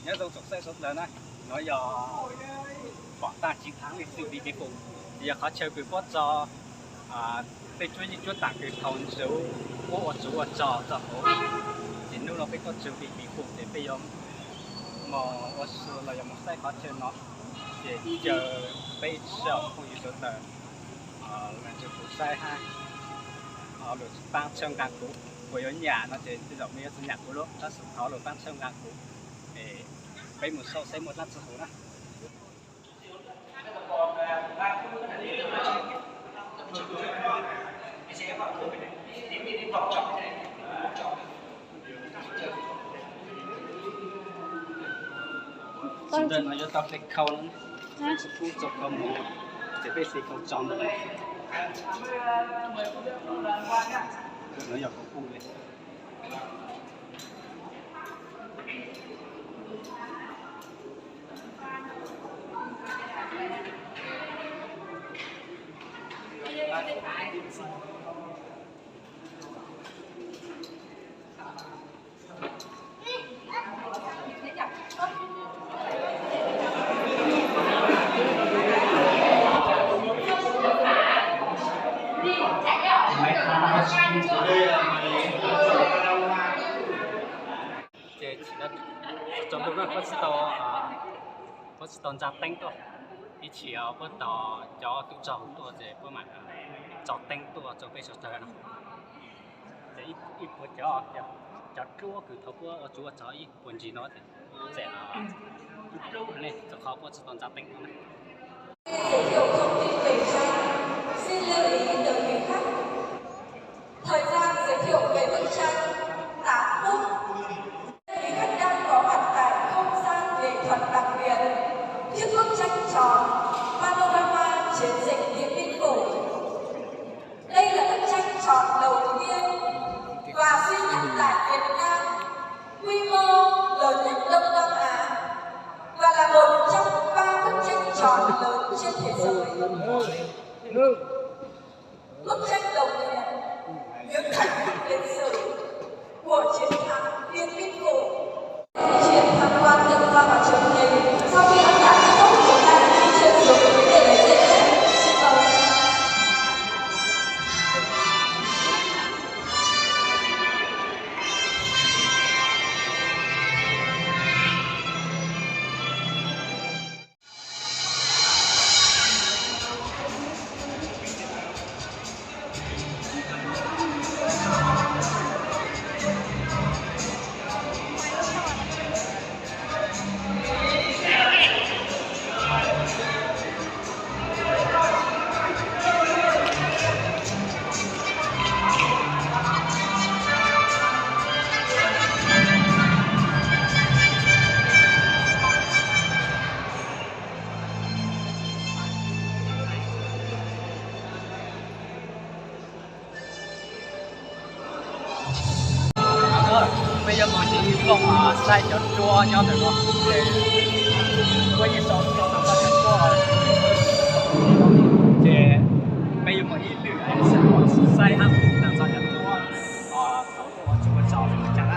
Nyob zoo tsoom saib suav dlawg na, no yog pom tag tsis thaav li xwb Pi Pi Foom, ces yog qhov chaw kws puab tso peb cuab yeej cuab tam kws thaus ntsuv puab ua tsuv ua tso txog hauv. Ces hnub no peb tuaj txug Pi Pi Foom ces peb yuav mus ua su los yog mus saib qhov chaw no. Ces caw peb tsoom phooj ywg suav dlawg, lug nrug kuv saib hab lug paab txhawb nqaa kuv. Kuv yuav nyam no ces tej zaum mej yuav tsi nyam kuv lawm, tab sis thov lug paab txhawb nqaa kuv, es peb mus saib saib muaj dlaab tsi huv na. Ntawm no yuav tau hle khau no, tsi pub txog khau mus, ces peb hle khau tso ntawm no. No yog khau pub li. Ces tsis tau, puab tsis tau ntsa teeb tuaj, ib txhis puab tos cov tub rog tuaj ces puab mam tso teeb tuaj rau peb sawv daws no. Ces ib puas cov, cov dluab kws thaum puab ua tsuv ua tso ib puas ntsis no ces txawm dlub dlub ne, rau qhov puab tsis tau ntsa teeb tuaj na. Giới thiệu thông tin về tranh, xin lưu ý từng vị khách. Thời gian giới thiệu về bức tranh Tả Phúc. Vị khách đang có mặt tại không gian nghệ thuật đặc biệt trước bức tranh tròn Panorama chiến dịch Điện Biên Phủ. Đây là bức tranh tròn đầu tiên và duy nhất tại Việt Nam, quy mô lớn nhất Đông Nam Á và là một trong ba bức tranh tròn lớn trên thế giới. Bức tranh đồng hiện những khoảnh khắc lịch sử của chiến thắng Điện Biên Phủ. Di chuyển tham quan tự do vào trường hình. Sau khi khán giả kết thúc, chúng ta sẽ di chuyển xuống phía tây để dễ dàng. Xin mời. Peb yuav mus ncig ib plooj saib cov dluab nyob ntawm no. Ces peb yuav mus ib lwm saib hab tag nrho cov dluab thaum tuaj ua tsuv ua tso li cas na.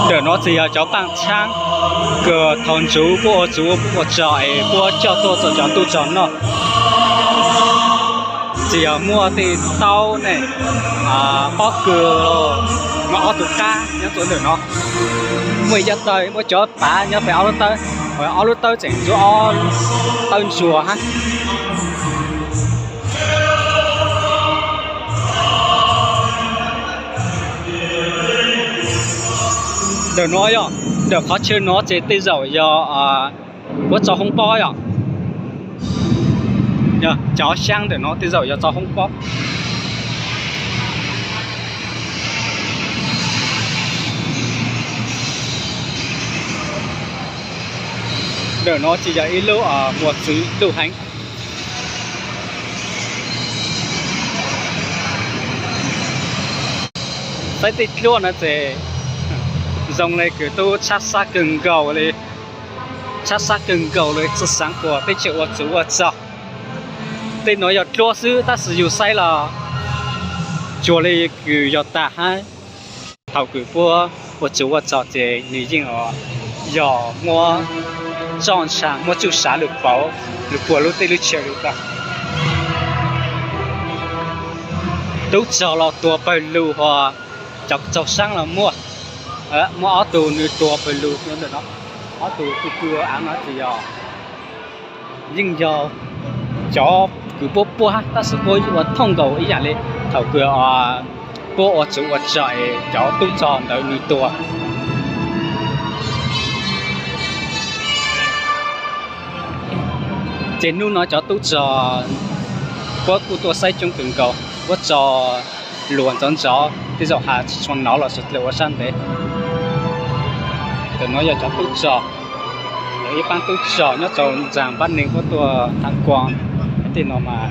Ntawm no tsis yog cov paaj tshaab kws thaus ntsuv puab ua tsuv ua tso es puab coj tuaj rau cov tub rog noj. Tsis yog, muaj tej taub ne, pob kws, muaj ob tug qab nyob rua ntawm no. Muaj ib cov tawg, muaj cov pav nyob pem ob lub tawb, ob lub tawb tseem ntxuav ob tawb ntsuag hab. Ntawm no yog, ntawm qhov chaw no ces tej zaum yog puab tso hoob pob yom. Cov xyaab ntawm no tej zaum yog tso hoob pob. Ntawm no tsis yog ib lub muas txwv luj heev. Saib tej dluab no ces Zoo li kws tub tshab sab kawg nkaus li, tshab sab kawg nkaus li, tsi xaav puas teb chaws ua tsuv ua txog. Tej nuav yog dluab xwb tab sis yug saib los cuag li kws yog tag hab. Thaum kws puab ua tsuv ua txog ces nwg yeej yog muab txoj ntshaav muab tsuj sav lug pauv lug puag lub teb lub chaw lug tag. Tub txog los tuag pawg lug, hos cov txaug saab los muaj, muaj ob tug nwg tuag pawg lug ntawm no. Ob tug pw pw aav no ces yog, yeej yog cov kws puab puab hab tab sis puab ua thooj nkaus ib yam li thaum kws puab ua tsuv ua txog es cov tub txog ntawd nwg tuag. Ces hnub no cov tub txog puab kuj tuaj saib coob kawg nkaus, puab tso luas ntxov ntxov, tej zaum has tsis tshua nov los sawv dlawg ua sab ntev. Ntawm no yog cov tub txog, ib paab tub txog nyob rau ntxaa npab neeg puab tuaj tham kuas tej no mas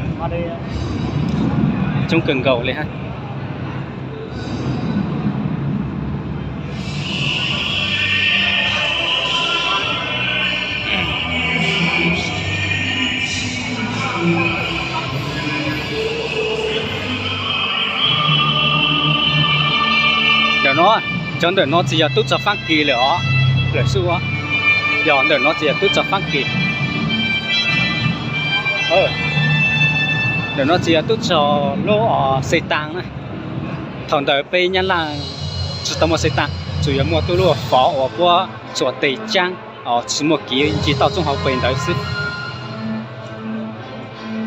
coob kawg nkaus li hab. Ntawm no, cov ntawm no tsis yog tub txog Faab Kis lawm os, lawm xwb, yog ntawm no tsis yog tub txog Faab Kis. Ntawm no tsis yog tub txog lub Xes Taas na. Thaum ntawd peb Nyab Laaj tsis tau muaj Xes Taas, tsuas yog muaj tub lub Fov uas puab txuas tes caab, tsis muaj kev nce toj roob hauv pes ntawd xwb.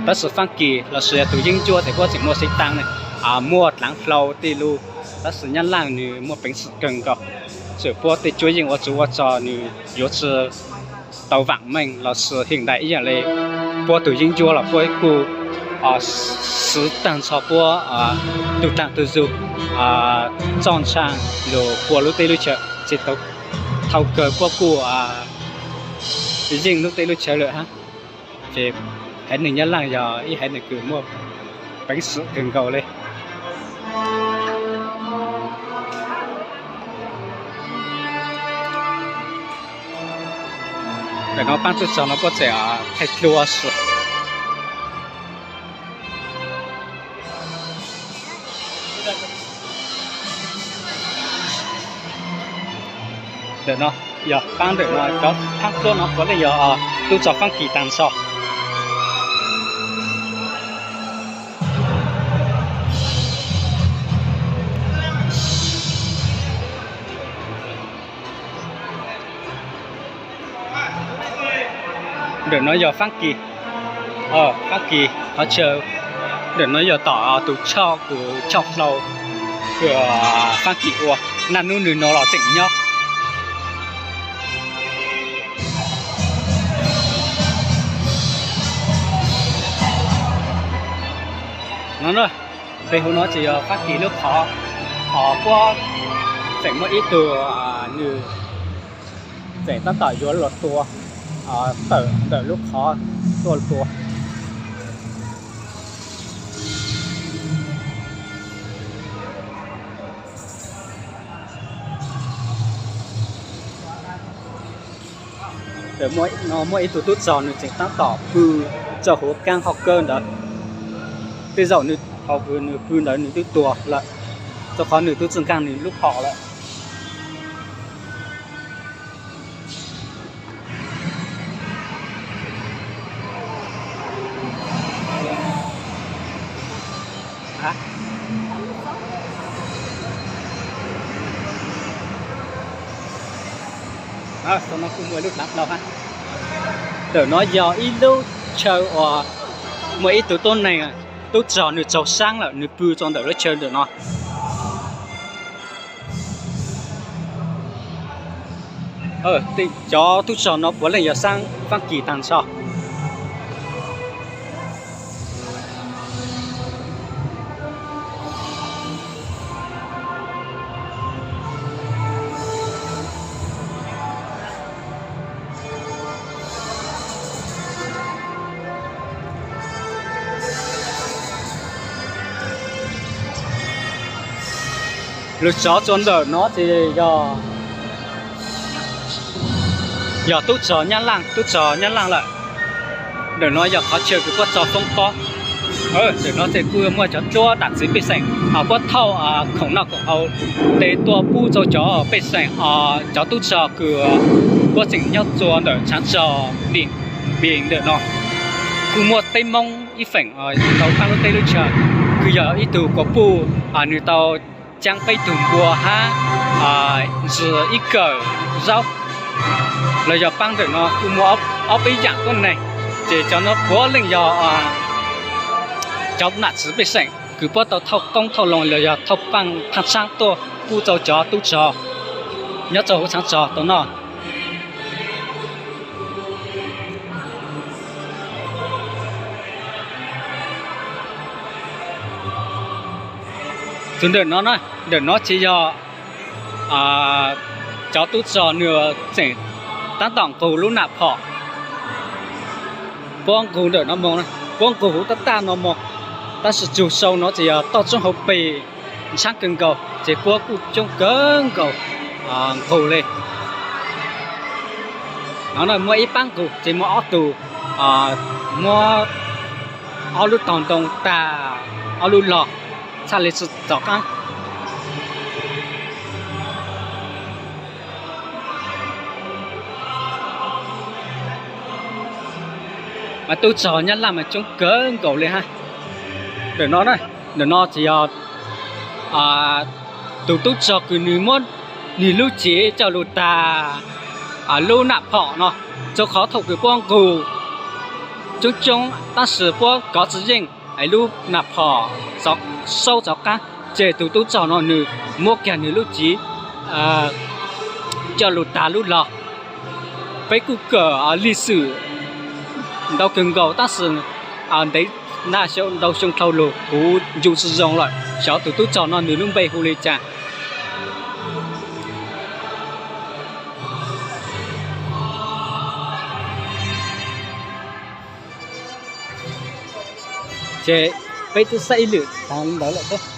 Tab sis Faab Kis los sis yog tus yeeb ncuab tes puab tseem muaj Xes Taas na, muaj dlaav hlau tej lug, tab sis Nyab Laaj nws muaj peev xwm kawg nkaus, txawm puab tej cuab yeej ua tsuv ua txog nws yuav tsi tau vaam meej los sis heem dais ib yam li puab tus yeeb ncuab los puab kuj xwv taag nrho puab tug taag tug zug, txoj ntshaav lug puag lub teb lub chaw, ces thaum kawg puab kuj yeej lub teb lub chaw lawm hab. Ces haiv neeg Nyab Laaj yog ib haiv neeg kws muaj peev xwm kawg nkaus li. Ntawm no paab tub txog no puab tseem thaij dlua si. Ntawm no yog paab ntawm no cov thaab dluab no puav leej yog tub txog Faab Kis taag nrho. Ntawm no yog Faab Kis, Faab Kis qhov chaw. Ntawm no yog tom tus choj kws choj hlau kws Faab Kis ua, naj nub nwg no los tseem nyob. No, peg huv no ces yog Faab Kis lub qhov, puab tseem muaj ib tug nwg tseem tab tom yuav luag tua, tawm ntawm lub qhov tuaj tua. Muaj ib tug tub txog nwg tseem tab tom pw rau huv kaab hauv kawg ntawd. Tej zaum nws thaum nws pw ntawd nws twb tuag lawm, rau qhov nws twb tsi nkaag nws lub phom lawm. Ntawm no yog ib lub chaw uas muaj ib tug tuab neeg tub txog, nws tsaug saab lawm, nws pw rau ntawm lub chaw ntawm no. Cov tub txog no puav leej yog saab Faab Kis taag nrho. Lug tso rua ntawm no ces yog Yog tub rog Nyab Laj, tub rog Nyab Laj lawm. Ntawm no yog qhov chaw kws puab tso foob pob. Ntawm no ces kuj muaj cov duab nam txwv pej xeem puab thauj khoom noj khoom haus tes tuaj pub rau cov pej xeem, cov tub rog kws puab tseem nyob tsua ntawm tshaav rog Npis ntawm no. Kuj muaj peb Moob ib feem tau paab lub teb lub chaw, kws yog ib tug kuas puj, nwg tau caab peb tug npua hab ntsis ib kawm zaub, los yog paab ntawm no kuj muaj ob peb yaam tuab neeg. Ces cov no puav leej yog cov nam txwv pej xeem kws puab tau thauj qoob thauj loo los yog thauj paaj thaaj tshaab tuaj pub rau cov tub rog nyob rau huv tshaav rog tau noj. Txug ntawm no, ntawm no ces yog cov tub rog nwg tseem taab tom nqug lub nam phom. Puab nqug ntawm no moog, puab nqug huv tab taj no moog, tab sis txug sau no ces yog toj roob hauv pes ntshaab kawg nkaus ces puab kuj coob kawg nkaus nqug le. No muaj ib paab nqug ces muaj ob tug, muab ob lub tog ntoo tag ob lub log, txhaj le tsi rov qaab. Mas tub rog Nyab Laj mas coob kawg nkaus le hab. Ntawm no, ntawm no ces yog tug tub rog kws nwg muab nwg lub cev coj lug tag lub nam phom no, rua qhov thaum kws puab nqug coob coob tab sis puab kov tsi yeej lub nam phom saub rov qaab, ces tug tub rog no nwg muab kag nwg lub cev coj lug tag lub log. Peb kuj kawm lig xwm ntau kawg nkaus tab sis ntev na xyoo ntau xyoo dhau lug kuv ncu tsi zoo lawm xyov tug tub rog no nwg lub npe hu li cas. Ces peb twb saib ib lwm taag ntawd lawm.